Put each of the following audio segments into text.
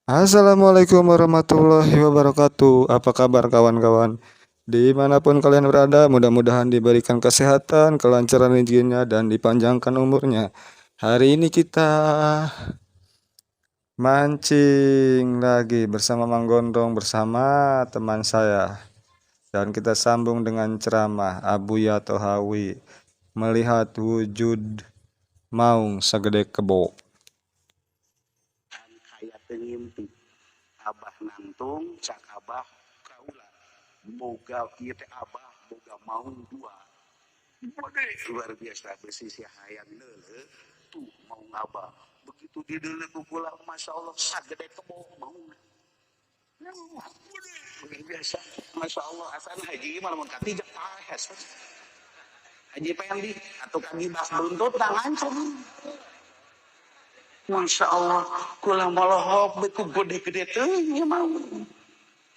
Assalamualaikum warahmatullahi wabarakatuh. Apa kabar kawan-kawan? Dimanapun kalian berada, mudah-mudahan diberikan kesehatan, kelancaran rezekinya, dan dipanjangkan umurnya. Hari ini kita mancing lagi bersama Mang Gondrong, bersama teman saya. Dan kita sambung dengan ceramah Abuya Tohawi melihat wujud maung segede kebo. Kaya teu ngimpi Abah nangtung cak Abah kaula boga ieu teh Abah boga maung dua gede luar biasa besi si hayang neuleuh tuh maung Abah begitu dideuleuh ku kula Masya Allah sagede kebo maung gede luar biasa Masya Allah asana haji mah lamun katijak paes haji pendi atau kagibas buntut ngancem Masya Allah kula molohok beku gede-gede teuing ieu maung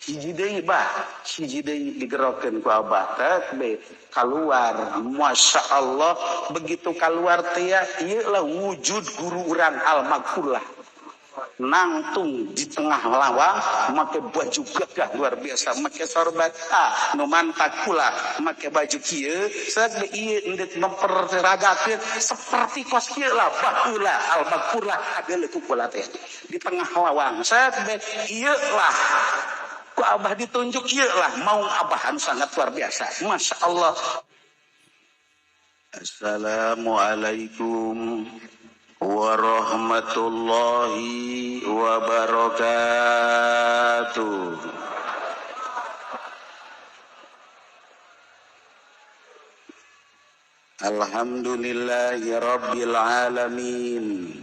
hiji deui bah hiji deui digerokeun ku Abah teh be kaluar Masya Allah begitu kaluar teh ieu lah wujud guru urang al-maghfurlah nangtung di tengah lawang make baju gagah luar biasa make sorban nu mantak kula make baju kieu sae ieu endek memperagakeun seperti kos kieu lah baheula al-maghfurlah ageuleuh ku kula teh di tengah lawang sae ieu lah ku Abah ditunjuk ieu lah mau Abah anu sangat luar biasa Masya Allah. Assalamualaikum warahmatullahi wabarakatuh. Alhamdulillahi rabbil alamin.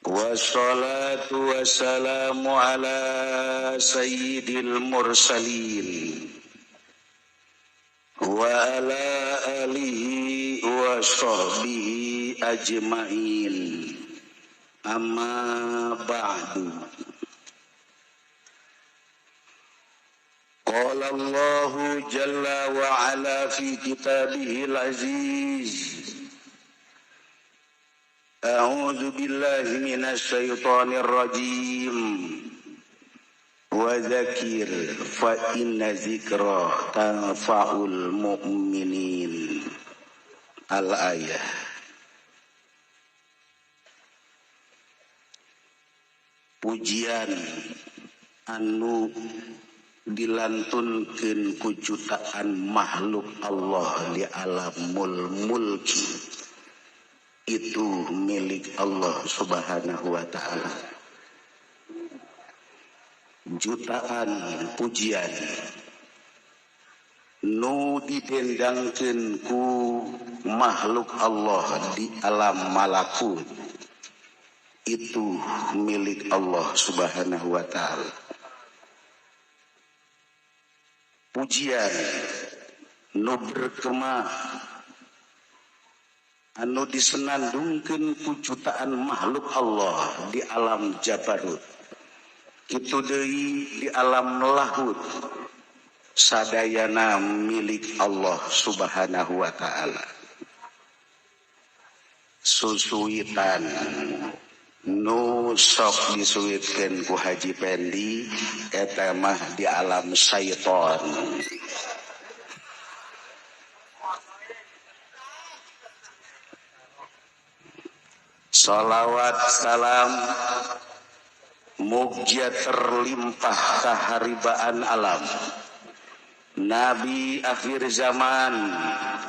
Wassalatu wassalamu ala sayyidil mursalin wa ala alihi wa sahbihi ajmain. Amma ba'du. Qala Allahu jalla wa ala fi kitabihil aziz. A'udzu billahi minasy syaithanir rajim. Wa dzakir fa inna dzikra tanfa'ul mu'minin. Al-ayah. Pujian anu dilantunkeun ku jutaan makhluk Allah di alamul mulki itu milik Allah Subhanahu wa ta'ala. Jutaan pujian nu didendangkeun ku makhluk Allah di alam malakut itu milik Allah Subhanahu wa ta'ala. Pujian nu berkemah anu disenandungkeun ku jutaan makhluk Allah di alam jabarut kitu deui di alam lahut sadayana milik Allah Subhanahu wa ta'ala. Susuitan nu sok disuitkeun ku Haji Pendi eta mah di alam syaiton. Salawat salam mugia terlimpah kaharibaan alam Nabi akhir zaman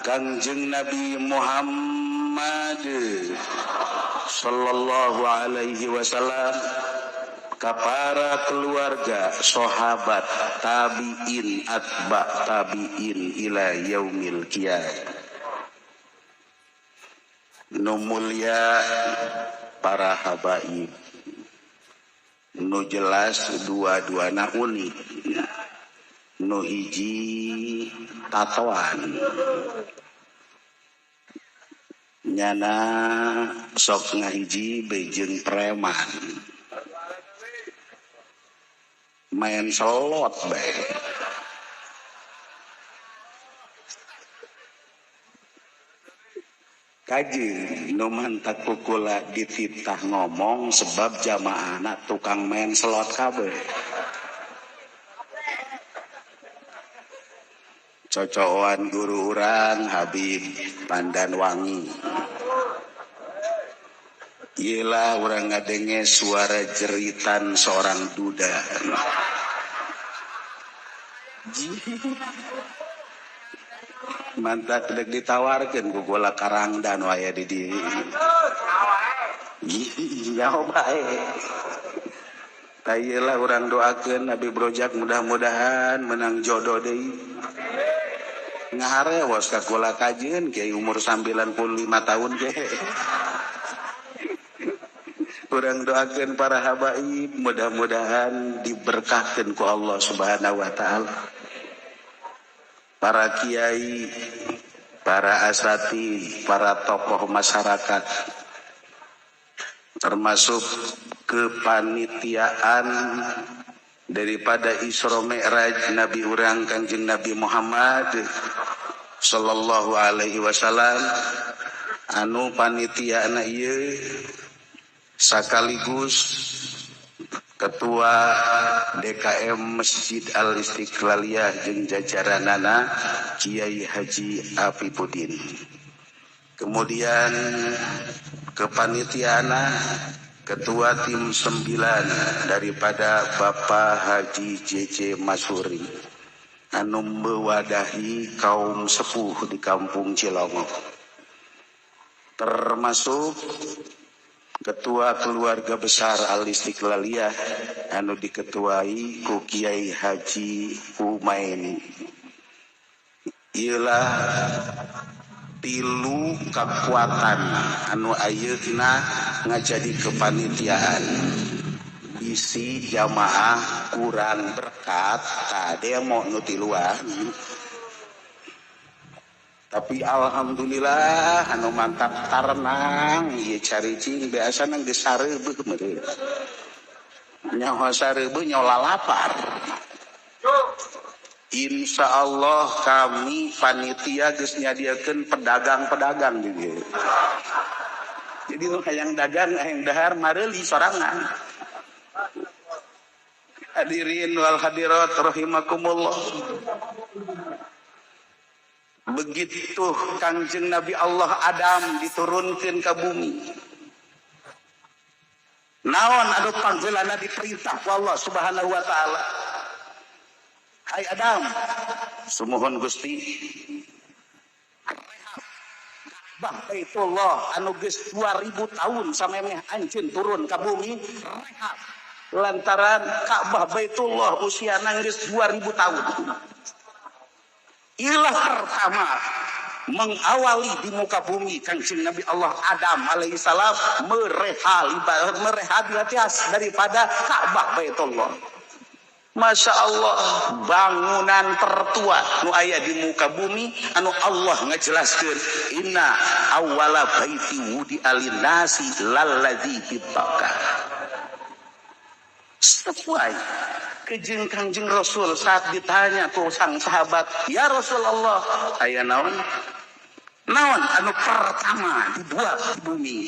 Kangjeng Nabi Muhammad sallallahu alaihi wasallam ka para keluarga sahabat tabiin atba tabiin ila yaumil qiyamah. Nu mulia para habaib nu jelas dua-duana unik nu hiji tatoan nyana sok ngahiji bejeung preman main selot bae. Kajeun nu mantak kukula dititah ngomong sebab jamaahna tukang main slot kabeh. Cocoan guru urang Habib Pandanwangi. Iyalah urang ngadenge suara jeritan seorang duda. Mantak dek ditawarkeun ku gola karangdan waya di dieu. Nyaho bae. Tah ieu lah urang doakeun Nabi Brojak mudah-mudahan menang jodoh deui. Ngaharewos ka kula kajeun kiai umur 95 tahun ge. Urang doakeun para habaib mudah-mudahan diberkahkeun ku Allah Subhanahu wa taala. Para kiai, para asatid, para tokoh masyarakat, termasuk kepanitiaan daripada Isra Mi'raj Nabi urang Kangjeng Nabi Muhammad sallallahu alaihi wasallam, anu panitiana ieu sekaligus Ketua DKM Masjid Al Istiqlaliyah jeung jajaranana Kiai Haji Afifuddin. Kemudian kepanitiaana Ketua Tim 9 daripada Bapak Haji JC Masuri anu mewadahi kaum sepuh di Kampung Cilongok, termasuk Ketua Keluarga Besar Al Istiqlaliyah anu diketuai ku Kiai Haji Umaini. Ieulah tilu kekuatan anu ayeuna ngajadi kepanitiaan. Isi jamaah kurang berkat tah demo nu tiluan. Tapi alhamdulillah anu mantap tarenang ieu caricing biasana geus sareubeuk meureun. Nyaho sareubeuk nyaho lalapar. Insya Allah kami panitia geus nyadiakeun pedagang-pedagang di dieu. Jadi nu hayang dagang hayang dahar mareuli sorangan. Hadirin wal hadirat rahimakumullah. Begitu Kangjeng Nabi Allah Adam diturunkan ke bumi. Naon anu panggilanna diperintah ku Allah Subhanahu wa taala. Hai Adam, sumuhun Gusti. Rehab Baitullah anu geus 2000 tahun samemeh anjeun turun ka bumi, rehab lantaran Ka'bah Baitullah usiana geus 2000 tahun. Ilah pertama mengawali di muka bumi Kangjeng Nabi Allah Adam alaihissalam merehabilitas daripada Ka'bah Baitullah. Masya Allah, bangunan tertua nu aya di muka bumi anu Allah ngajelaskeun inna awwala baiti wudi alinasi lalladzi bi Bakkah. Sesuai kejeng Kangjeng Rasul saat ditanya ku sang sahabat, ya Rasulullah, aya naon? Naon anu pertama dibuat di bumi?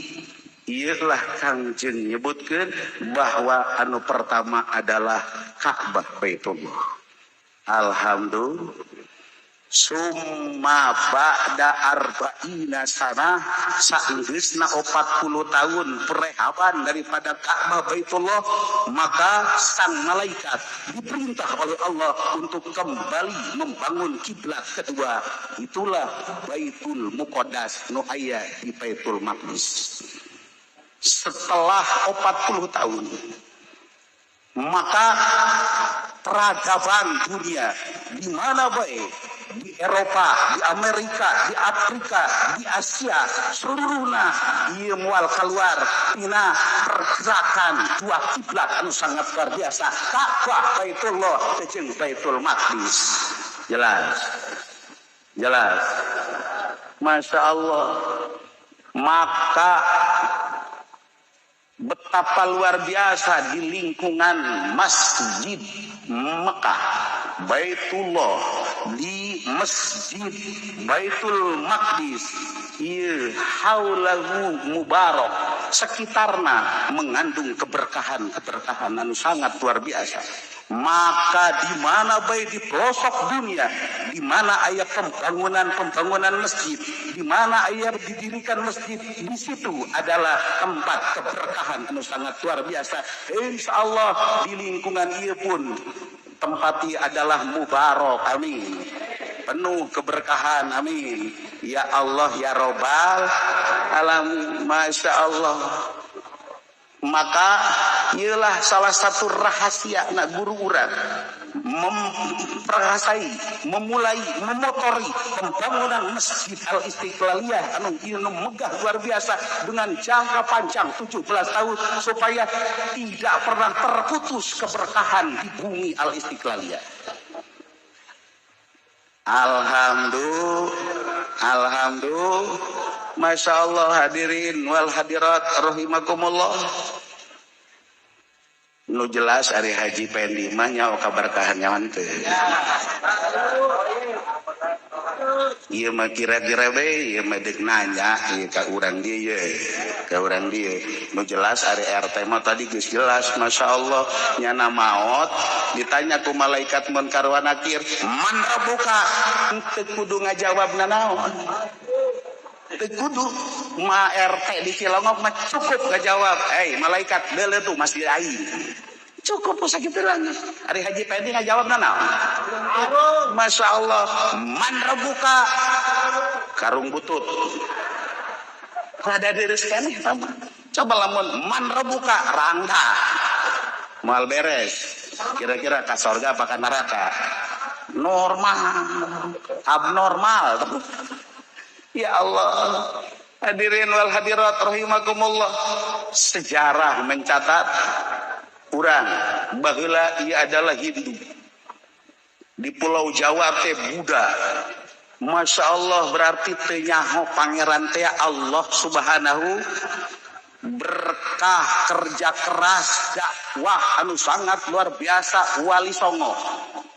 Iyalah Kangjeng nyebutkeun bahwa anu pertama adalah Ka'bah Baitullah. Alhamdulillah. Summa ba'da arba'ina sanah, saenggeusna 40 tahun perehaban daripada Ka'bah Baitullah, maka sang malaikat diperintah oleh Allah untuk kembali membangun kiblat kedua. Itulah Baitul Muqaddas nu aya di Baitul Maqdis. Setelah 40 tahun, maka peradaban dunia di mana baik, di Eropa, di Amerika, di Afrika, di Asia, seluruhna ieu moal keluar tina pergerakan dua kiblat anu sangat luar biasa, Ka'bah Baitullah jeung Baitul Maqdis. Jelas. Jelas. Masya Allah. Maka betapa luar biasa di lingkungan Masjid Mekah, Baitullah, di Masjid Baitul Maqdis ieu haulahu mubarak, sekitarna mengandung keberkahan-keberkahan anu sangat luar biasa. Maka di mana bae di pelosok dunia, di mana aya pembangunan-pembangunan masjid, di mana aya didirikan masjid, di situ adalah tempat keberkahan anu sangat luar biasa. Insya Allah di lingkungan ieu pun tempat ieu adalah mubarak, amin, penuh keberkahan, amin. Ya Allah ya Robbal alamin, masya Allah. Maka ialah salah satu rahasia nak guru urang memperkasai, memulai, memotori pembangunan Masjid Al Istiqlaliyah anu ieu megah luar biasa dengan jangka panjang 17 tahun supaya tidak pernah terputus keberkahan di bumi Al Istiqlaliyah. Alhamdulillah, alhamdulillah. Masya Allah hadirin wal hadirat rahimakumullah. Nu jelas ari Haji Pendi mah nyaho kaberkahan nyaman teu. Ieu mah kira-kira we, ieu mah deuk nanya ieu ka urang dieu ye, ka urang dieu. Nu jelas ari RT mah tadi geus jelas, Masya Allah nyana maot ditanya ku malaikat munkar wa nakir, man rabbuka? Teu kudu ngajawab nanaon. Teu kudu ma RT di Cilongok mah cukup ngajawab, "Hei malaikat, deuleu tuh masjid aing." Cukup sakitu lagi. Ari Haji Pendi ngajawab nanaon? Masya Allah, man rabbuka? Karung butut. Rada deres keneh eta mah. Coba lamun man rabbuka rangda. Moal beres. Kira-kira ka sorga apa ka neraka? Normal, abnormal. Ya Allah, hadirin wal hadirat rahimakumullah. Sejarah mencatat urang baheula ieu adalah Hindu. Di Pulau Jawa teh Buddha. Masya Allah, berarti teu nyaho pangeran teh Allah Subhanahu. Berkah kerja keras dakwah anu sangat luar biasa Wali Songo.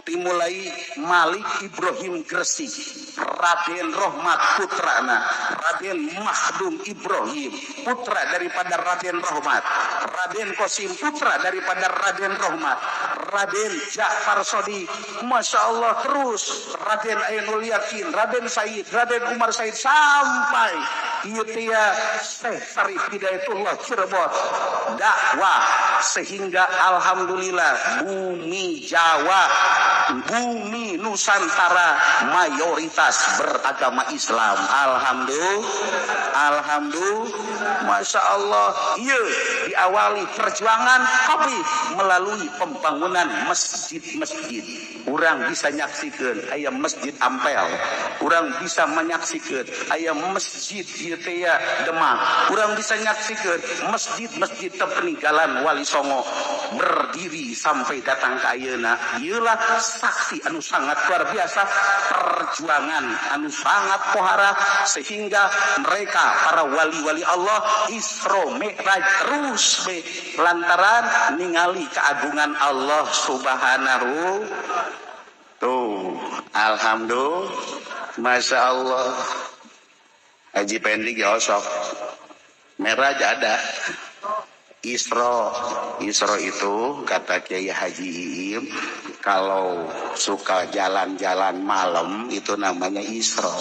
Dimulai Malik Ibrahim Gresik, Raden Rohmat putrana, Raden Mahdum Ibrahim putra daripada Raden Rohmat, Raden Kosim putra daripada Raden Rohmat, Raden Ja'far Sodiq, Masya Allah terus Raden Ainul Yakin, Raden Said, Raden Umar Said sampai ieu teh Syekh Syarif Hidayatullah Cirebon dakwah sehingga alhamdulillah bumi Jawa, bumi Nusantara mayoritas beragama Islam. Alhamdulillah, alhamdulillah, Masya Allah. Iya, diawali perjuangan tapi melalui pembangunan masjid-masjid. Urang bisa nyaksikan aya Masjid Ampel, urang bisa menyaksikan aya Masjid ieu teh Demak, urang bisa nyaksikan masjid-masjid peninggalan Wali Songo berdiri sampai datang ke ayeuna. Ieulah saksi anu sangat luar biasa, perjuangan anu sangat pohara sehingga mereka para wali-wali Allah Isra Mi'raj terus be lantaran ningali keagungan Allah Subhanahu. Tuh, alhamdulillah, Masya Allah. Haji Pendi ge osok Mi'raj ada. Isra, Isra itu kata Kiai Haji Iim, kalau suka jalan-jalan malam itu namanya Isra.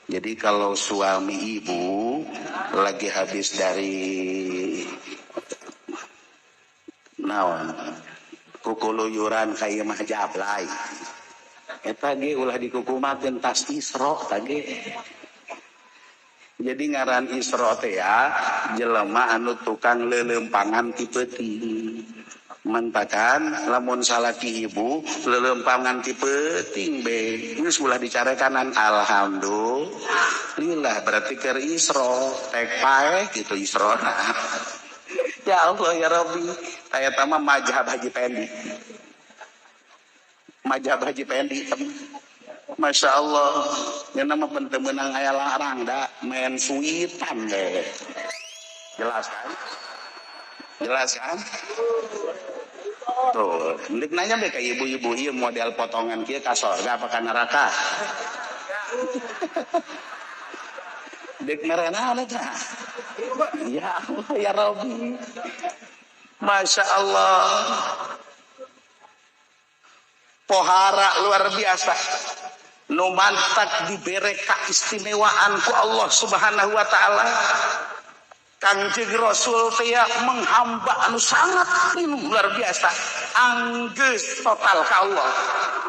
Jadi kalau suami ibu lagi habis dari naon kukuluyuran ka imah jablay, eta ge ulah dikukumakeun tas Isra tah ge. Jadi ngaran Isra teh ya jelema anu tukang leuleumpangan ti peuting. Mentakan lamun salaki ibu leuleumpangan ti peuting be geus ulah dicarekanan, alhamdulillah berarti keur Isra tek paeh gitu Isra. Ya Allah ya Rabbi, aya eta mah mazhab Haji Pendi. Mazhab Haji Pendi. Masya Allah, yang nama pentemenang aya larang da main suitan deh. Jelas kan? Jelas kan? Tuh, ndek nanya be ka ibu-ibu ieu model potongan kieu ka sorga apa ka neraka? Dek mere naon eta? Ya Allah ya Rabbi. Masya Allah. Pohara luar biasa. Nu mantak dibere kaistimewaan ku Allah Subhanahu wa taala. Kangjeng Rasul teh menghamba anu sangat luar biasa. Anggeus total ka Allah.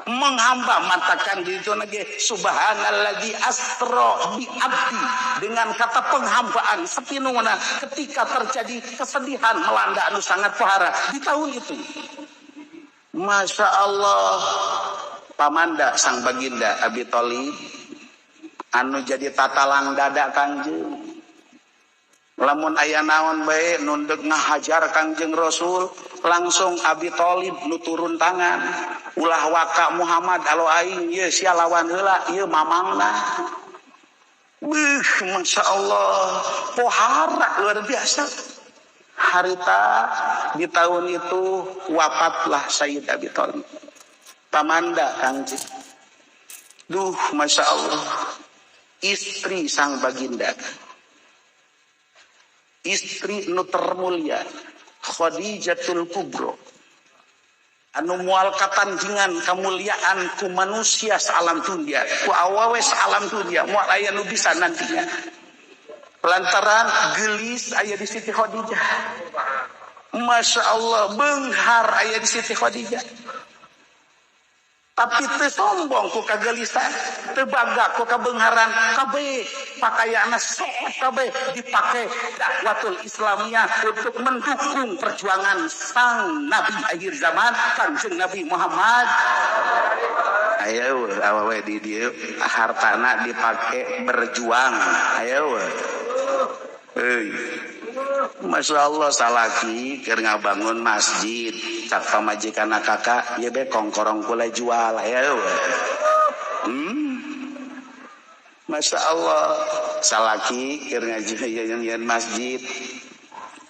Menghamba matakan di itu lagi subhanalladzi asra bi abdi dengan kata penghambaan sepinungna ketika terjadi kesedihan melanda anu sangat pohara di tahun itu. Masya Allah, pamanda sang baginda Abi Thalib anu jadi tatalang dada Kangjeng. Lamun aya naon bae nundek ngahajar Kangjeng Rasul, langsung Abi Thalib nu turun tangan. Ulah waka Muhammad alo aing ieu sia lawan heula ieu mamangna. Beuh, Masya Allah, pohara luar biasa. Harita di tahun itu wafatlah Sayyid Abi Thalib. Pamanda Kangjeng. Duh, Masya Allah, istri sang baginda, istri nu termulia Khadijatul Kubro, anu mual katandingan kemuliaan ku manusia sealam dunia, ku awawe sealam dunia, mual aya nu bisa nantinya. Lantaran gelis aya di Siti Khadijah. Masya Allah, benghar aya di Siti Khadijah. Tapi teu sombong ku kagelisan, teu bangga ku kabengharan, kabeh pakaianna sok kabeh dipake dakwatul Islamiyah untuk mendukung perjuangan sang nabi akhir zaman Kangjeng Nabi Muhammad. Ayo awewe di dieu hartana dipake berjuang. Ayo. Euy. Masya Allah, salaki keur ngabangun masjid cak pamajikanna kakak ieu be kongkorong kula jual. Ayo. Masya Allah, salaki keur ngajual masjid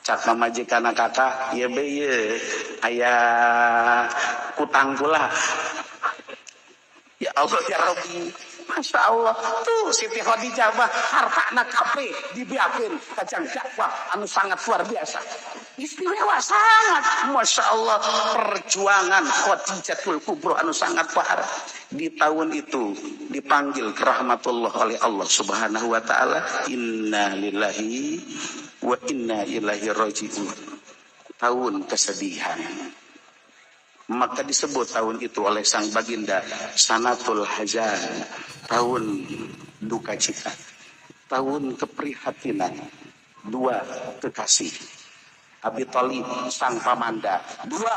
cak pamajikanna kakak ieu be ieu aya kutang kula. Ya Allah ya Rabbi. Masya Allah, tuh Siti Khadijah mah hartana kabeh dibiakeun kajang dakwah anu sangat luar biasa. Istimewa sangat. Masya Allah, perjuangan Khadijatul Kubro anu sangat pahar. Di tahun itu dipanggil ke rahmatullah oleh Allah Subhanahu wa taala, inna lillahi wa inna ilaihi raji'un. Tahun kesedihan. Maka disebut tahun itu oleh sang baginda Sanatul Hazan, tahun duka cita, tahun keprihatinan. Dua kekasih Abi Thalib sang pamanda, dua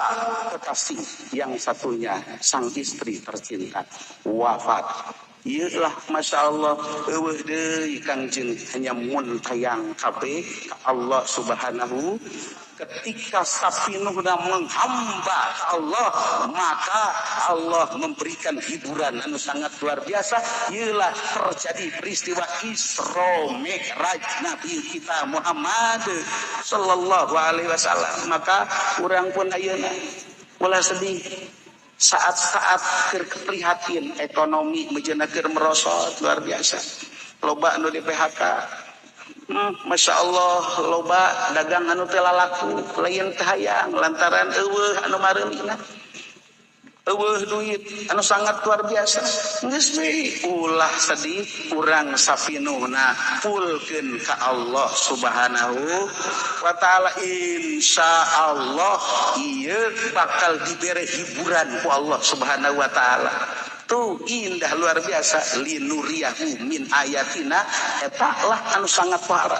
kekasih, yang satunya sang istri tercinta wafat. Iyalah Masya Allah, eueuh deui Kangjeng hanya mun tayang kabeh ka Allah Subhanahu. Ketika sapinuhna menghamba Allah, maka Allah memberikan hiburan anu sangat luar biasa. Ialah terjadi peristiwa Isra Mi'raj Nabi kita Muhammad sallallahu alaihi wasallam. Maka urang pun ayeuna ulah sedih saat-saat keur keprihatin ekonomi mejeuna keur merosot luar biasa. Loba anu di PHK. Masya Allah, loba dagang anu teu lalaku, lain teu hayang lantaran eueuh anu mareulina. Eueuh duit anu sangat luar biasa. Geus we ulah sedih, urang sapinuhna pulkeun ka Allah Subhanahu wa taala. Insyaallah ieu bakal dibere hiburan ku Allah Subhanahu wa taala. Tuh indah luar biasa, linuriyahu min ayatina, eta lah anu sangat parah.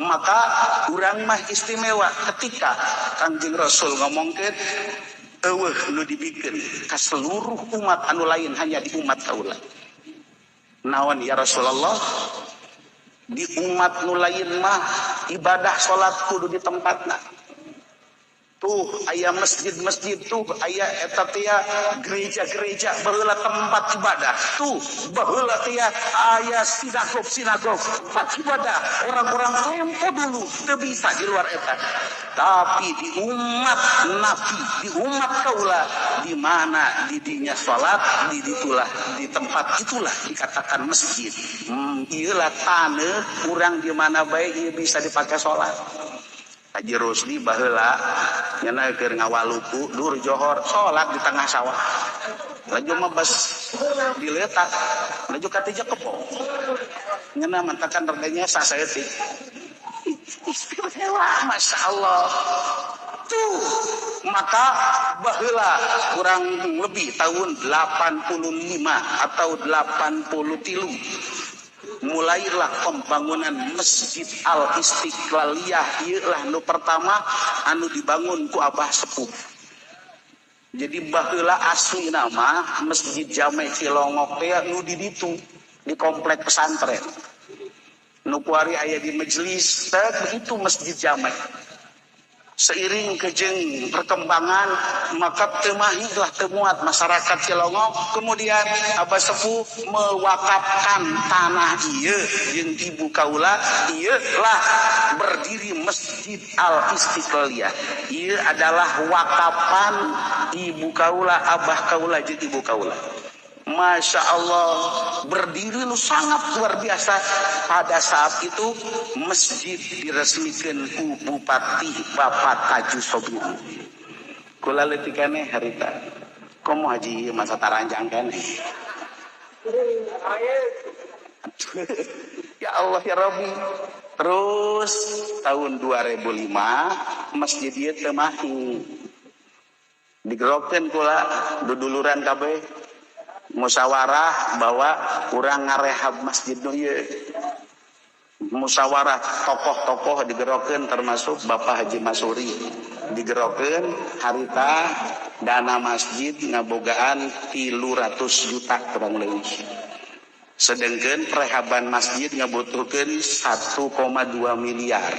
Maka urang mah istimewa ketika Kangjeng Rasul ngomongkeun eueuh nu dibikeun ka seluruh umat anu lain hanya di umat kaula. Naon ya Rasulullah? Di umat nu lain mah ibadah salat kudu di tempatna. Tuh aya masjid-masjid, tuh aya eta teh gereja-gereja baheula tempat ibadah. Tuh baheula teh aya sinagog-sinagog tempat ibadah. Orang-orang tempo dulu teu bisa di luar eta. Tapi di umat Nabi, di umat kaula, di mana didinya salat, di ditulah, di tempat itulah dikatakan masjid. Iyalah tanah kurang di mana baik ieu bisa dipakai salat. Haji Rusdi baheula nya keur ngawaluku dur Johor salat di tengah sawah. Laju mah bas diletak, laju katija kebo. Ngeuna mantakan reganya sasaeutik. Istimewa, Masya Allah. Tuh, maka baheula kurang lebih tahun 85 atau 83 mulailah pembangunan Masjid Al Istiqlaliyah. Ieu lah nu pertama anu dibangun ku Abah Sepuh. Jadi baheula asli nama Masjid Jame Cilongok teh nu di ditu di komplek pesantren. Nu kuari aya di majelis teh itu Masjid Jame. Seiring kejeng perkembangan maka temahilah temuat masyarakat Cilongok. Kemudian Abah Sepuh mewakafkan tanah ieu jeung ibu kaula, ieu lah berdiri Masjid Al Istiqlaliyah. Ieu adalah wakapan ibu kaula, abah kaula jeung ibu kaula. Masya Allah, berdiri lu sangat luar biasa. Pada saat itu masjid diresmikan ku Bupati Bapak Taju Sobirin. Kula leutikane harita. Komo haji masa taranjang kene. Ya Allah ya Rabbi. Terus tahun 2005 masjid ieu teu mahi. Digerokeun kula duduluran kabeh. Musyawarah bahwa kurang ngarehab masjid nu ieu. Musyawarah tokoh-tokoh digerokeun termasuk Bapak Haji Masuri. Digerokeun harita dana masjid ngabogaan 300 juta kurang leuwih. Sedangkan prehaban masjid ngabutuhkeun 1,2 miliar.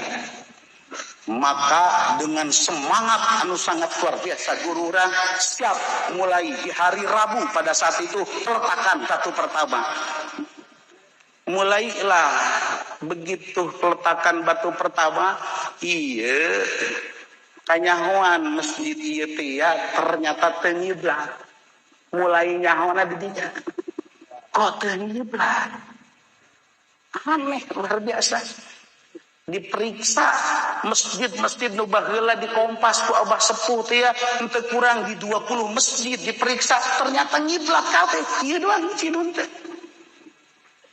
Maka dengan semangat anu sangat luar biasa guru urang siap mulai di hari Rabu pada saat itu peletakan batu pertama. Mulailah begitu peletakan batu pertama, iya kanyahoan masjid ieu teh ya ternyata teu ngiblat. Mulai nyahoana di dinya. Kok teu ngiblat? Aneh luar biasa. Diperiksa masjid-masjid nu baheula di Kompas ku Abah Sepuh teh ya henteu kurang di 20 masjid diperiksa ternyata ngiblat kabeh ieu doang hiji nu teh.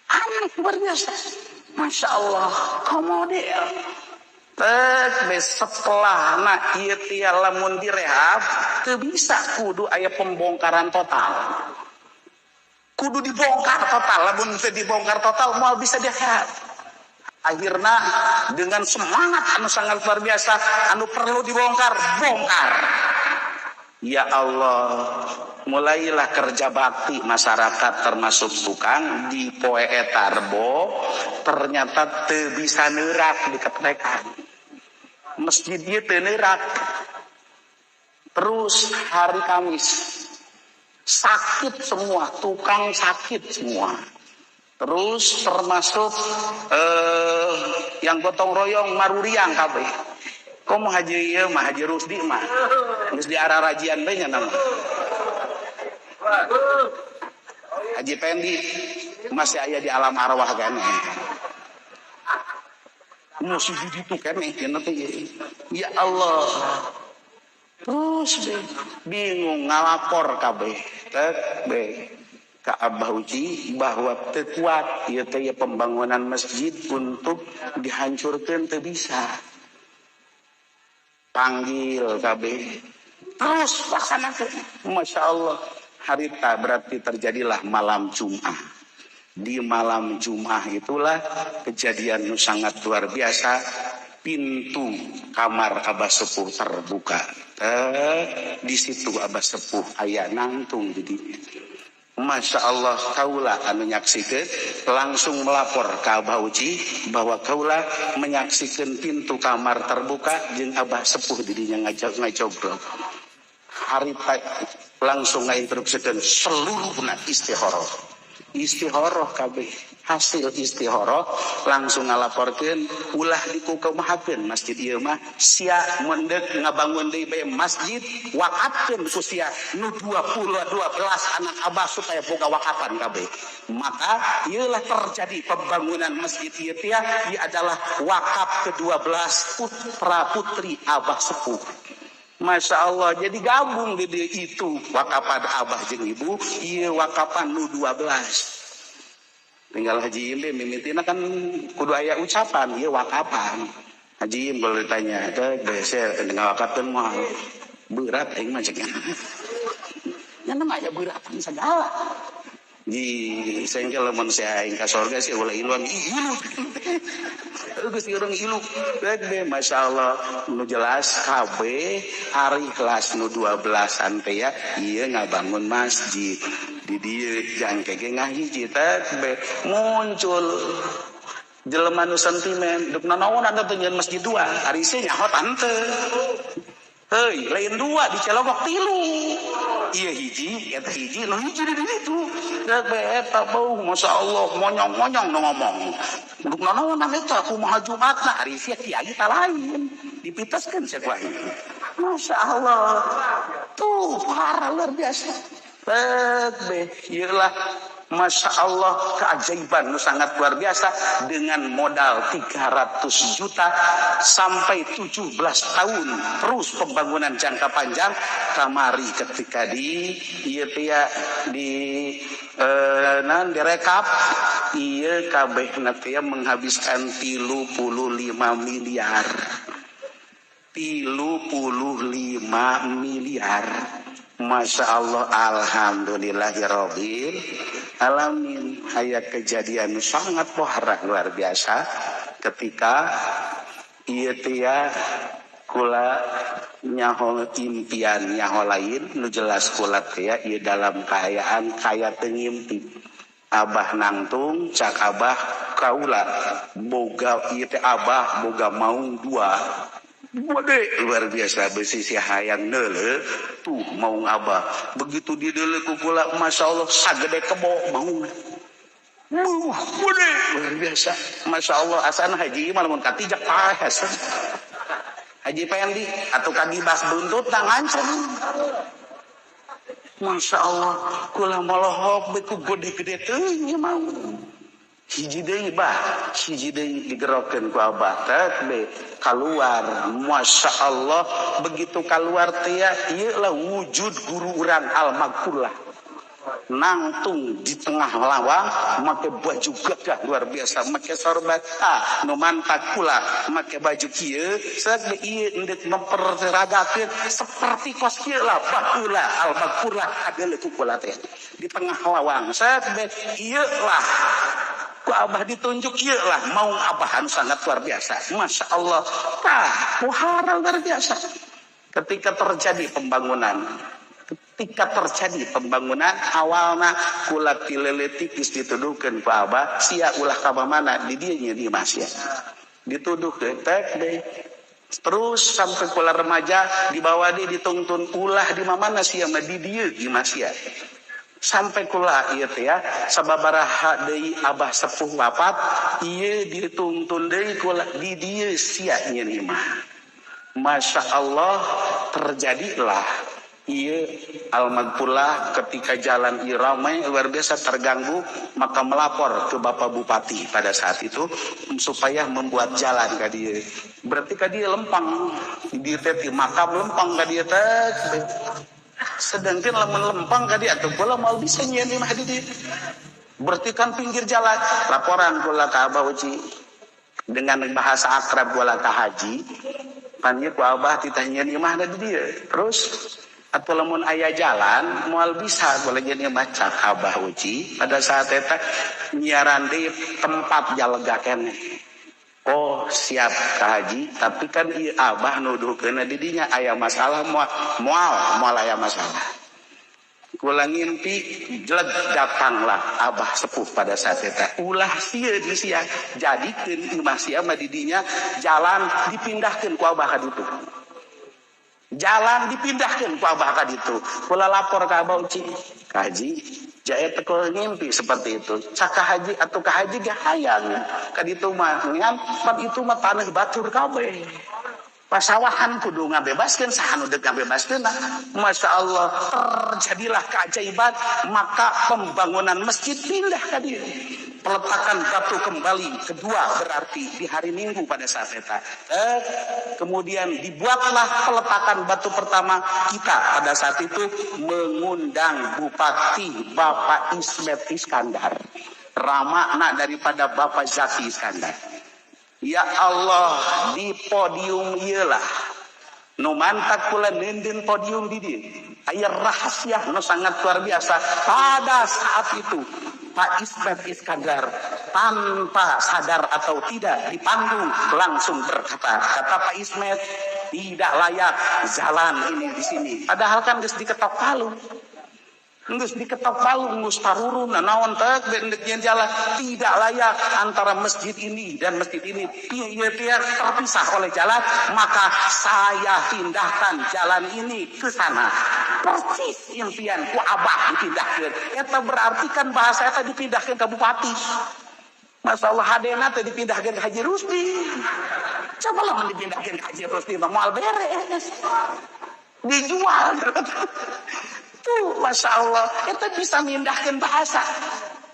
Aneh luar biasa. Masya Allah, komodel. Tek setelahna ieu teh lamun direhab teu bisa kudu aya pembongkaran total. Kudu dibongkar total, lamun teu dibongkar total moal bisa direhab. Akhirnya dengan semangat anu sangat luar biasa, anu perlu dibongkar, bongkar. Ya Allah, mulailah kerja bakti masyarakat termasuk tukang di poe eta Rebo, ternyata teu bisa neurak di ketekan. Masjid ieu teu neurak. Terus hari Kamis sakit semua, tukang sakit semua. Terus termasuk yang gotong royong maruriang kabeh. Komo haji ieu mah Haji Rusdi mah. Geus di arah rajian bae nya nama. Haji Pendi masih aya di alam arwah kan. Masih di ditu keneh cenah teh. Ya Allah. Terus bingung ngalapor kabeh. Tek be ka Abah Uci bahwa teu kuat ieu teh pembangunan masjid untuk dihancurkeun teu bisa. Panggil kabeh. Terus laksanakeun. Masya Allah. Harita berarti terjadilah malam Jumat. Di malam Jumat itulah kejadian nu sangat luar biasa. Pintu kamar Abah Sepuh terbuka. Di situ Abah Sepuh aya nangtung di dieu. Masya Allah, kaula anu nyaksikeun langsung melapor ka Abah Uci bahwa kaula menyaksikan pintu kamar terbuka jeung Abah Sepuh didinya ngajobrok. Harita langsung ngainstruksikeun seluruhna istikharah. Istihoroh kabeh hasil istihoroh langsung ngalaporkeun ulah dikukumahakeun masjid ieu mah sia mendek ngabangun deui bae masjid wakafkeun ku sia nu 20 12 anak abah supaya boga wakapan kabeh. Maka ieulah terjadi pembangunan masjid ieu teh ieu adalah wakaf ke-12 putra putri abah sepuh. Masya Allah, jadi gabung di dia itu wakapan abah jeung ibu ieu wakapan nu 12. Tinggal Haji Im mimitina kan kudu aya ucapan ieu wakapan. Haji Im kalau ditanya teh beser ngawakapkeun moal berat aing mah cek. Nya mah aya beratan segala. Ji sengkel lamun sia aing ka sorga sih ulah iluan ilu. Geus urang ilu. Rek be masyaallah nu jelas kabeh ari kelas nu 12-an teh ya ieu ngabangun masjid. Di dieu jangke ge ngahiji teh be muncul jelema nu sentimen duk nanaon anda teh nyeun masjid dua ari sia nyaho tante. Heuy, lain dua dicelogok tilu. Ieu hiji, eta hiji, nu hiji di ditu. Rek be eta beuh masyaallah monyong-monyong nu ngomong. Duk nanaon eta kumaha Jumatna ari sia kiai ta lain. Dipitaskeun sia ku aing. Masyaallah. Tuh parah luar biasa. Rek be ieu lah Masya Allah keajaiban nu sangat luar biasa dengan modal 300 juta sampai 17 tahun terus pembangunan jangka panjang kamari ketika di ieu teh di nan direkap ieu kabehna teh menghabiskan 35 miliar. 35 miliar. Masya Allah, alhamdulillahirabbil alamin. Aya kejadian sangat pohara luar biasa ketika ieu teh kula nyaho impian nyaho lain nu jelas kula teh ieu dalam kaayaan kaya teu ngimpi. Abah nangtung cak abah kaula boga ieu teh abah boga maung dua. Gede luar biasa besi si hayang neule tuh mau abah begitu dideule ku kula Masya Allah sagede kebo mau gede luar biasa Masya Allah asana haji mah lamun katijak paes haji pendi atau kagibas buntut tangan Masya Allah kula molohok beku gede-gede teuing mau hiji deui bah hiji deui digerokeun ku abah teh be kaluar Masya Allah begitu kaluar teh ieu lah wujud guru urang al-maghfurlah nangtung di tengah lawang make baju gagah luar biasa make sorban nu mantak kula make baju kieu sae ieu endek memperagakeun seperti kos kieu lah baheula al-maghfurlah ageuleuh ku kula teh di tengah lawang sae ieu lah ku abah ditunjuk ieu lah mau abahan sangat luar biasa Masya Allah tah muhara luar biasa ketika terjadi pembangunan awalna kula tileletik geus dituduhkeun ku abah sia ulah ka mana di dieu nya di imah sia dituduhkeun teh terus sampai kula remaja dibawa di ditungtun ulah di mana sia mah di dieu imah sia sampai kula ieu teh ya sababaraha deui abah sepuh wafat ieu dituntun deui kula di dieu sia nyeun imah Masya Allah terjadilah ieu al-maghfurlah ketika jalan ieu ramai luar biasa terganggu maka melapor ke Bapak Bupati pada saat itu supaya membuat jalan ka dieu berarti ka dieu lempang di dieu teh makam lempang ka dieu teh sedangkan lamun lempang ka dieu atuh kula moal bisa nyieun imah di dieu berarti kan pinggir jalan laporan kula ka Abah Uci dengan bahasa akrab kula ka haji pan ieu ku abah titah nyieun imah di dieu terus atau lamun aya jalan moal bisa boleh jadi maca Abah Uci pada saat eta nyiaran di tempat jalega keneh oh siap ka haji tapi kan ieu abah nuduhkeun di dinya aya masalah moal aya masalah kula ngimpi jeleg datanglah abah sepuh pada saat eta ulah sieun sia jadikeun imah sia mah di dinya jalan dipindahkeun ku abah ka ditu jalan dipindahkan ku abah ka ditu kula lapor ka abah Uci ka haji Jaya teu ngimpi seperti itu. Caka haji atau ka haji ge hayang ka ditu mah ngan pan itu mah tanah batur kabeh. Pasawahan kudu ngabebaskeun saha nu deuk ngabebaskeun. Masya Allah, terjadilah keajaiban, maka pembangunan masjid pindah ka dieu. Peletakan batu kembali kedua berarti di hari Minggu pada saat eta. Kemudian dibuatlah peletakan batu pertama kita pada saat itu mengundang Bupati Bapak Ismet Iskandar, ramana daripada Bapak Zaki Iskandar. Ya Allah, di podium ieulah nu mantak kula neundeun podium di dieu. Aya rahasia nu sangat luar biasa pada saat itu. Pak Ismet Iskandar tanpa sadar atau tidak di panggung langsung berkata, kata Pak Ismet, tidak layak jalan ini di sini. Padahal kan geus diketok palu. Geus diketok palu, geus tarurun, naon teh deuk jalan tidak layak antara masjid ini dan masjid ini. Pihak terpisah oleh jalan, maka saya pindahkan jalan ini ke sana. Persis impian ku abah dipindahkan. Eta berarti kan bahasa eta dipindahkan ke bupati. Masalah hadena teh dipindahkan ke Haji Rusdi. Coba lah dipindahkan ke Haji Rusdi mah moal beres. Dijual. Tuh, Masya Allah, eta bisa mindahkan bahasa.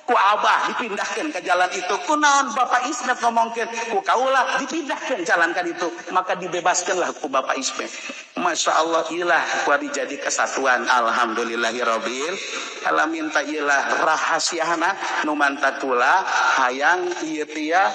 Ku abah dipindahkan ke jalan itu. Ku naon Bapak Ismet ngomongkeun, ku kaula dipindahkan jalan kan itu, maka dibebaskanlah ku Bapak Ismet. Masya Allah, ilah ku jadi kesatuan. Alhamdulillahirabbil alamin. Ta ilah rahasiana nu mantakula hayang ieu tia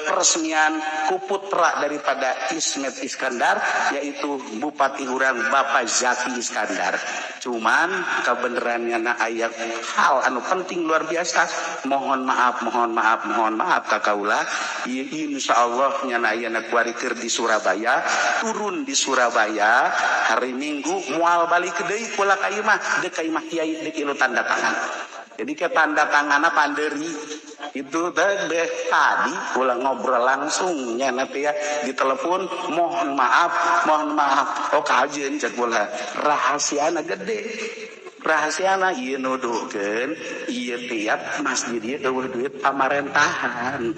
peresmian ku putra daripada Ismet Iskandar, yaitu Bupati urang Bapak Zaki Iskandar. Cuman kebenarannya na aya hal anu penting luar biasa. Mohon maaf, mohon maaf, mohon maaf ka kaula. Insya Allah nyana ayeuna kuari keur di Surabaya, turun di Surabaya hari Minggu moal balik deui kula ka imah, deuk ka imah kiai deuk ilu tanda tangan. Jadi ke tanda tanganna panderi itu teh tadi kula ngobrol langsung nya nanti ya di telepon, mohon maaf, mohon maaf. Oh kajeun cek kula, rahasiana gede. Rahasiana ieu nuduhkeun ieu tiap masjid ieu eueuh duit pamarentahan.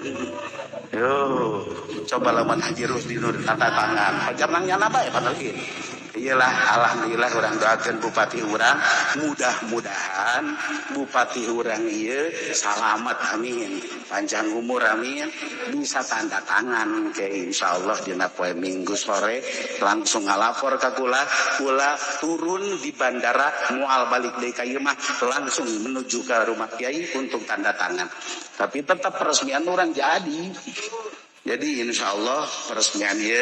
Yo, coba lamun Haji Rusdi nu tanda tangan. Pajar nang nyana bae padahal ieu. Iyalah, alhamdulillah urang doakeun bupati urang, mudah-mudahan bupati urang ieu salamat, amin, panjang umur, amin, bisa tanda tangan ke insyaallah dina poe Minggu sore langsung ngalapor ka kula, kula turun di bandara moal balik deui ka ieu mah langsung menuju ke rumah kiai untuk tanda tangan. Tapi tetap peresmian urang jadi. Jadi insya Allah peresmian ieu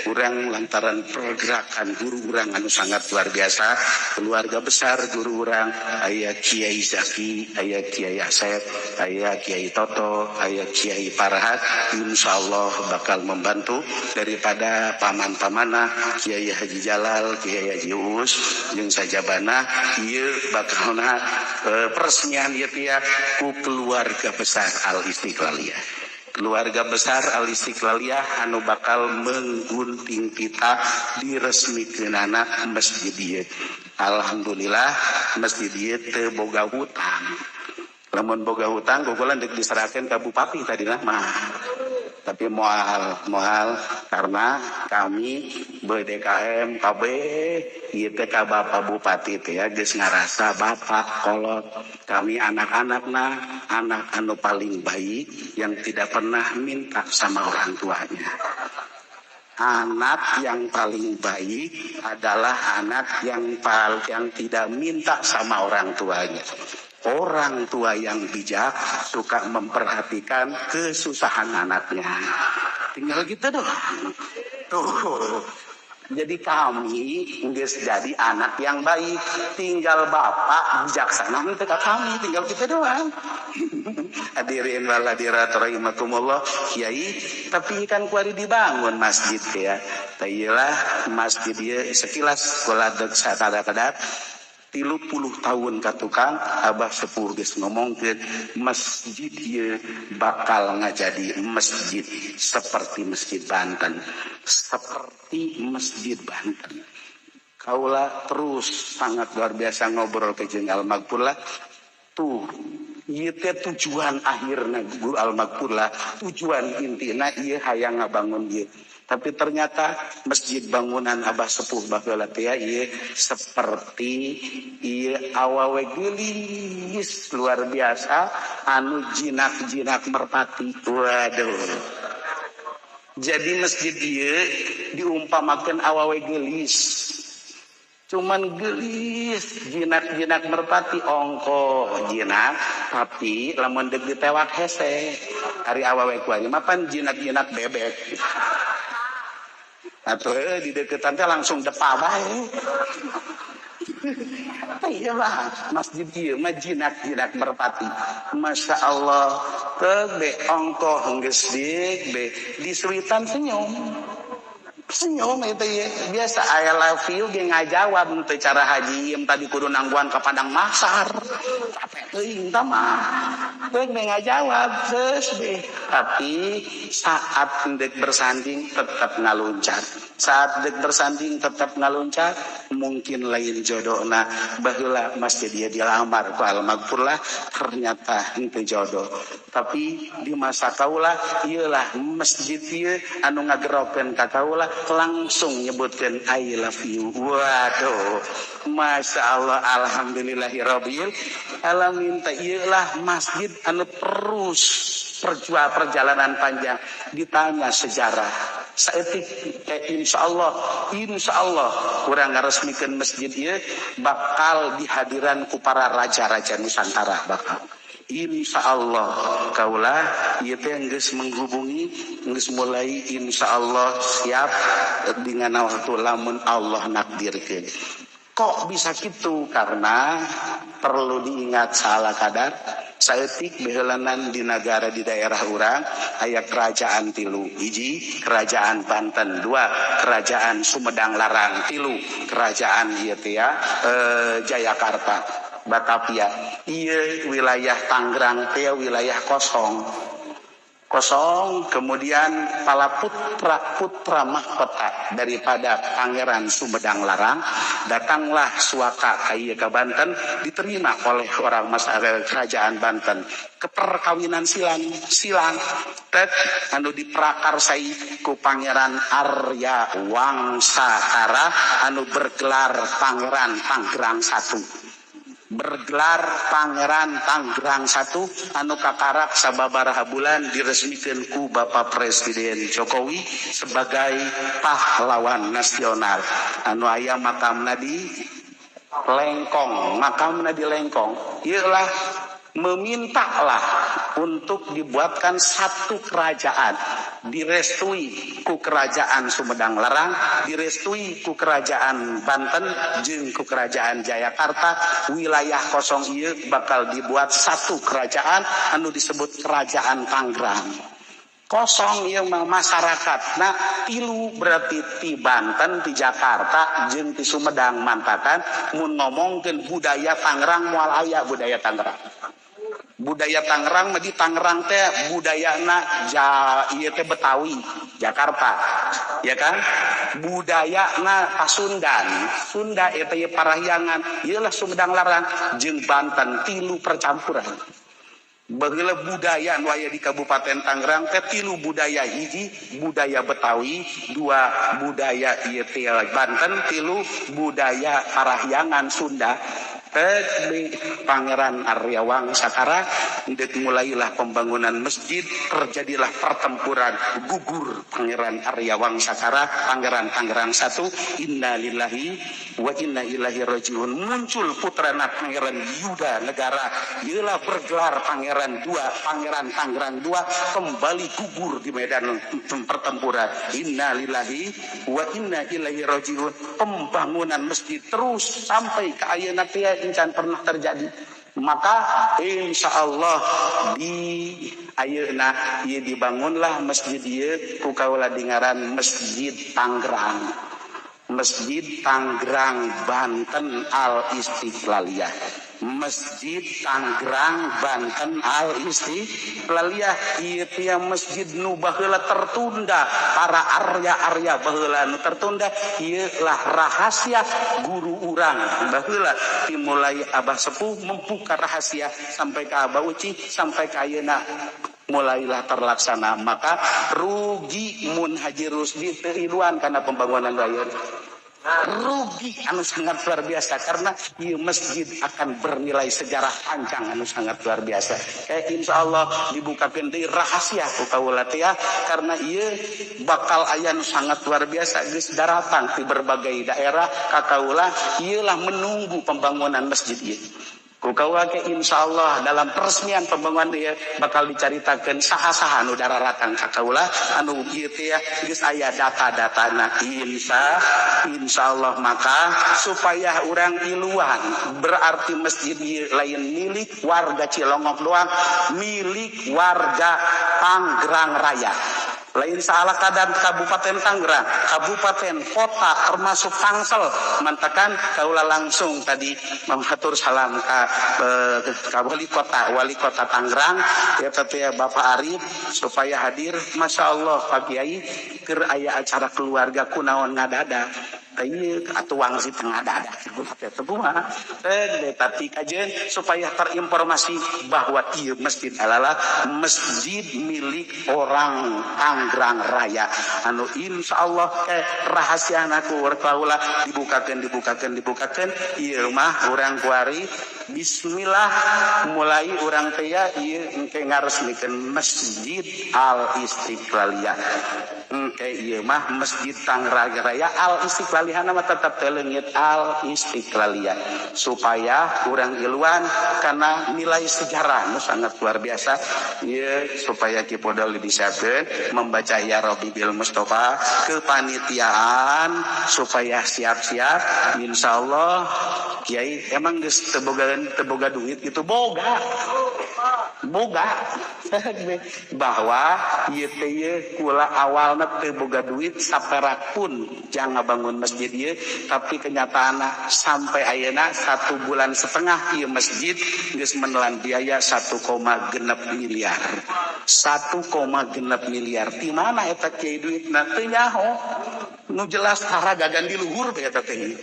urang lantaran pergerakan guru urang anu sangat luar biasa, keluarga besar guru urang, aya Kiai Zaki, aya Kiai Asep, aya Kiai Toto, aya Kiai Farhat, insya Allah bakal membantu daripada paman-pamana Kiai Haji Jalal, Kiai Haji Uus jeung sajabana ieu bakalna peresmian ieu tia ku keluarga besar Al Istiqlaliyah. Keluarga besar Al Istiqlaliyah anu bakal menggunting kita diresmikeunana masjid ieu. Alhamdulillah masjid ieu teu boga hutang. Lamun boga hutang gogolan deuk diserahkeun ka bupati tadina mah. Tapi moal karena kami BDKM KB ieu teh ka Bapak Bupati teh ya geus ngarasa bapak kolot. Kami anak-anakna anak anu paling baik yang tidak pernah minta sama orang tuanya. Anak yang paling baik adalah anak yang tidak minta sama orang tuanya. Orang tua yang bijak suka memperhatikan kesusahan anaknya. Tinggal gitu doang. Tuh. Jadi kami geus jadi anak yang baik. Tinggal bapak bijaksana henteu ka kami, tinggal kita doang. Hadirin wal hadirat rahimakumullah, kiai, tapi kan kuari dibangun masjid ya. Tailah masjid ieu sekilas kula deuk sakadar-kadar 30 tahun ka tukang abah sepuh geus ngomongkeun masjid ieu bakal ngajadi masjid seperti Masjid Banten, seperti Masjid Banten. Kaula terus sangat luar biasa ngobrol ke jeung Al-Maghfurlah. Tuh ieu teh tujuan akhirna guru al-maghfurlah, tujuan intina ieu hayang ngabangun ieu. Tapi ternyata masjid bangunan Abah sepuh baheula teh ieu seperti ieu awawe geulis luar biasa anu jinak-jinak merpati. Waduh. Jadi masjid ieu diumpamakeun awawe geulis. Cuman gelis jinak-jinak merpati ongko jinak tapi lamun deuk ditewak hese. Ari awawe kuanya mah pan jinak-jinak bebek. Atuh di deketan teh langsung depa bae. Iya mah masjid ieu mah jinak-jinak merpati. Masya Allah teu be ongko geus dik be disuitan senyum. Senyum itu ya biasa I love you ge ngajawab teu cara haji ieu tadi kudu nangguan ka Padang Mahsar. Capek teuing tah mah. Teu ge ngajawab geus be. Tapi saat ndek bersanding tetap ngaluncat. Saat dek bersanding tetap ngaluncat, mungkin lain jodohna. Baheula masjid dia dilamar ku al-maghfurlah ternyata henteu jodoh. Tapi di masa kaula ieulah masjid ieu anu ngagerokeun ka kaula langsung nyebutkeun I love you. Waduh, Masya Allah, alhamdulillahirabbil alamin. Teh ieulah masjid anu terus perjuangan perjalanan panjang. Ditanya sejarah saeutik insyaallah kurang ngaresmikeun masjid ieu bakal dihadiran ku para raja-raja Nusantara bakal. Insyaallah kaula ieu teh geus menghubungi, geus mulai insyaallah siap dengan waktu lamun Allah nakdirkeun. Kok bisa gitu? Karena perlu diingat salah kadar saeutik beheulanan di negara di daerah urang aya kerajaan tilu, hiji kerajaan Banten, dua kerajaan Sumedang Larang, tilu kerajaan ieu teh ya Jayakarta Batavia. Ieu wilayah Tangerang teh wilayah kosong. Kosong, kemudian para putra mahkota daripada Pangeran Sumedang Larang datanglah suaka ka Banten, diterima oleh orang masyarakat kerajaan Banten. Keperkawinan silang tet anu diprakarsai ku Pangeran Arya Wangsakara anu bergelar Pangeran Tangerang I. Bergelar Pangeran Tangerang I anu kakarak sababaraha bulan diresmikeun ku Bapak Presiden Jokowi sebagai pahlawan nasional. Anu aya makamna di Lengkong, makamna di Lengkong. Ieulah memintalah untuk dibuatkan satu kerajaan, direstui ku kerajaan Sumedang Larang, direstui ku kerajaan Banten, jeung ku kerajaan Jayakarta. Wilayah kosong ieu bakal dibuat satu kerajaan anu disebut Kerajaan Tangerang. Kosong ieu mah masyarakat. Nah, tilu berarti ti Banten, ti Jakarta, jeung ti Sumedang mantakan mun ngomongkeun budaya Tangerang moal aya budaya Tangerang. Budaya Tangerang mah di Tangerang teh budayana ieu teh Betawi, Jakarta. Ya kan? Budayana Pasundan, Sunda eta ieu Parahyangan, ieu lah Sumedang Larang jeung Banten tilu percampuran. Baheula budaya nu aya di Kabupaten Tangerang teh tilu budaya, hiji budaya Betawi, dua budaya ieu teh Banten, tilu budaya Parahyangan Sunda. Pangeran Arya Wangsakara ndek mulailah pembangunan masjid, terjadilah pertempuran, gugur Pangeran Arya Wangsakara, Pangeran Tangerang I. Innalillahi wa inna ilaihi rajiun. Muncul putrana Pangeran Yuda Negara, ialah bergelar Pangeran II, Pangeran Tangerang II, kembali gugur di medan pertempuran. Innalillahi wa inna ilaihi rajiun. Pembangunan masjid terus sampai ke ayeuna teh encan pernah terjadi. Maka insya Allah di ayeuna ieu dibangunlah masjid ieu ku kaula dingaran Masjid Tangerang. Masjid Tangerang Banten Al Istiqlaliyah. Masjid Tangerang Banten Al Istiqlaliyah ieu teh masjid nu baheula tertunda para arya-arya baheula nu tertunda ieu lah rahasia guru urang baheula dimulai Abah Sepuh membuka rahasia sampai ke Abah Uci sampai ke ayeuna mulailah terlaksana maka rugi mun Haji Rusdi teu iluan kana pembangunan raya rugi anu sangat luar biasa karena ieu masjid akan bernilai sejarah panjang anu sangat luar biasa. Kayak insya Allah dibukakeun deui rahasia ku kaula teh ya, karena ieu bakal aya nu sangat luar biasa geus daratang di berbagai daerah ka kaula ieu lah menunggu pembangunan masjid ieu. Ku kaula ke insya Allah dalam peresmian pembangunan ieu bakal dicaritakeun saha-saha nu dararatang ka kaula anu ieu teh geus aya data-datana insyaallah maka supaya urang iluan berarti masjid ieu lain milik warga Cilongok doang milik warga Tangerang Raya lain salah keadaan Kabupaten Tangerang, Kabupaten Kota termasuk Tangsel mantakan kaula langsung tadi menghatur salam ka wali kota Tangerang ya teh Bapak Arif supaya hadir. Masya Allah Pak Kiai keur aya acara keluarga kunaon ngadada teh atuh wangsi teu ngadada teh kumaha teh tapi kajeun supaya terinformasi bahwa ieu masjid adalah masjid milik orang Tangerang Raya anu insyaallah ke rahasiana ku kaula dibukakeun ieu mah urang kuari bismillah mulai urang teh ya ieu engke ngaresmikeun Masjid Al Istiqlaliyah engke ieu mah Masjid Tangerang Raya Al Istiqlaliyah mah tetap teu leungit Al Istiqlaliyah supaya urang iluan karena nilai sejarah nu sangat luar biasa ieu supaya Ki Podol disiapkeun membaca ya Rabbi bil Mustafa kepanitiaan supaya siap-siap insyaallah Kiai emang geus teu boga duit gitu boga bahwa ieu teh ieu kula awalna teu boga duit saperak pun jangan bangun masjid ieu tapi kenyataanna sampai ayeuna 1,5 bulan ieu masjid geus menelan biaya 1,6 miliar 1,6 miliar di mana eta kiai duitna teu nyaho nu jelas haragagan di luhur teh eta teh.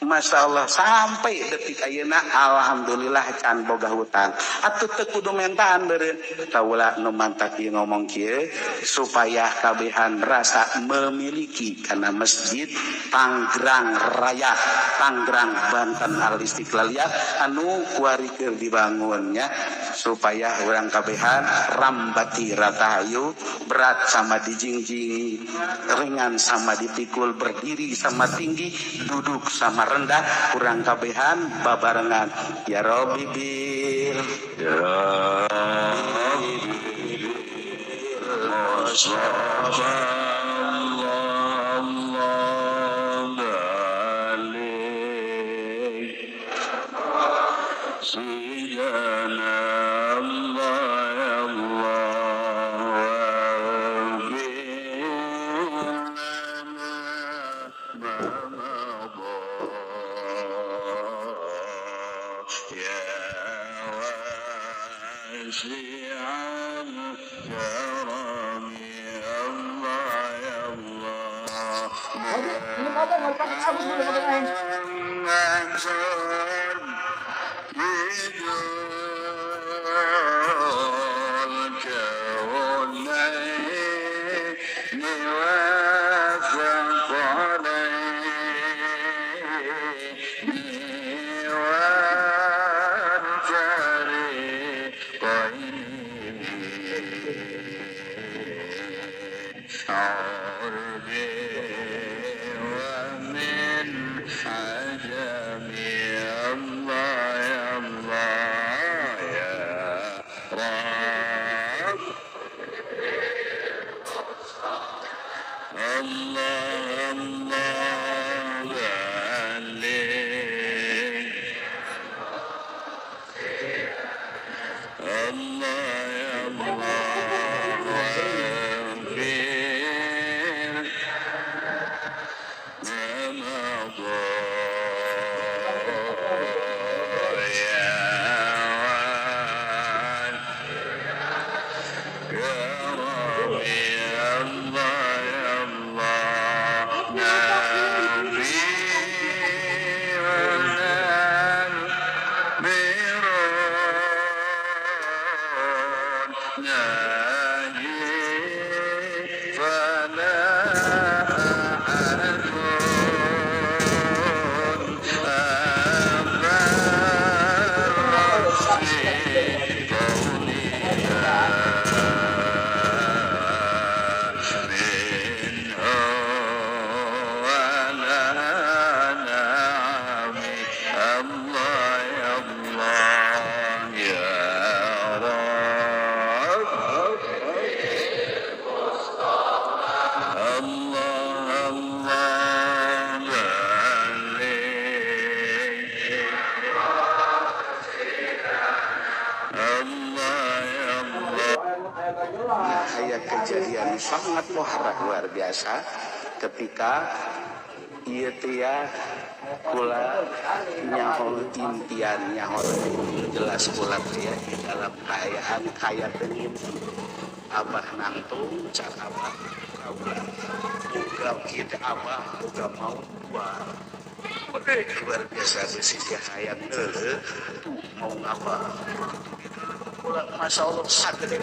Masya Allah sampai detik ayeuna alhamdulillah can boga hutang atuh teu kudu mentaan beureun kaula nu mantak ieu ngomong kieu supaya kabehan rasa memiliki kana Masjid Tangerang Raya Tangerang Banten Al Istiqlaliyah anu kuari keur dibangunnya supaya urang kabehan rambati ratahayu berat sama dijingjing ringan sama dipikul berdiri sama tinggi duduk sama rendah kurang kabehan babarengan ya Rabbi bil ya Rabbi bil Mustafa Allah balik Sayyidina Allah Allah Aya sangat wahara luar biasa ketika ieu teh ya kula nyaho impian nyaho jelas kula teh ya di dalam kaayaan kaya teu ngimpi. Abah nangtung car abah kaula boga kieu teh abah boga mau dua. Luar biasa beusi teh hayang deuleu tuh mau abah begitu dideuleu kula masyaallah sagede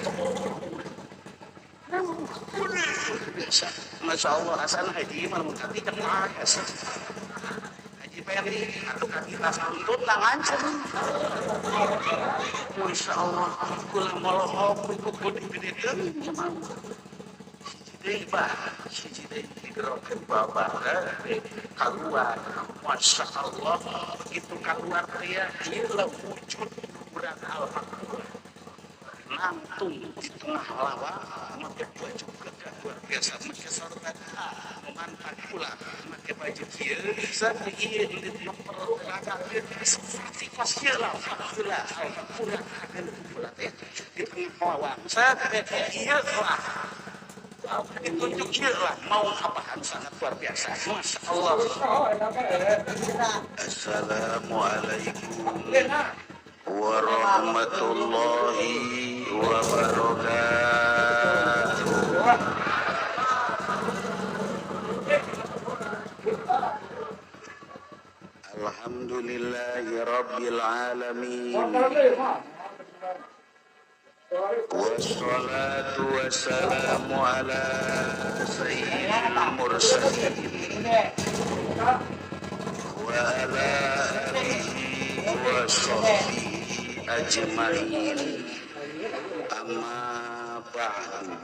biasa. Masya Allah Hasan haji mah mun kati teh aya haji Peri atuh kaki tas buntut ngancem. Masya Allah kula molohok ku gede-gede teuing mah. Hiji deui bah, hiji deui digerokeun babah kaluar. Masya Allah begitu kaluar teh ya ieu wujud urang al-Fatihah. Nangtung di tengah lawang make baju gagah luar biasa make sorban memantap pula make baju kieu saeutik ieu memperagakeun seperti kos ieu lah heula pura pula teh di tengah lawang saeutik ieu lah ditunjuk ieu lah mau apaan sangat luar biasa. Masya Allah. Assalamualaikum warahmatullahi wabarakatuh. Alhamdulillahi rabbil alamin. Wassalatu wassalamu ala sayyidil mursalin wa ala alihi wa sahbihi ajma'in. Amma ba'du.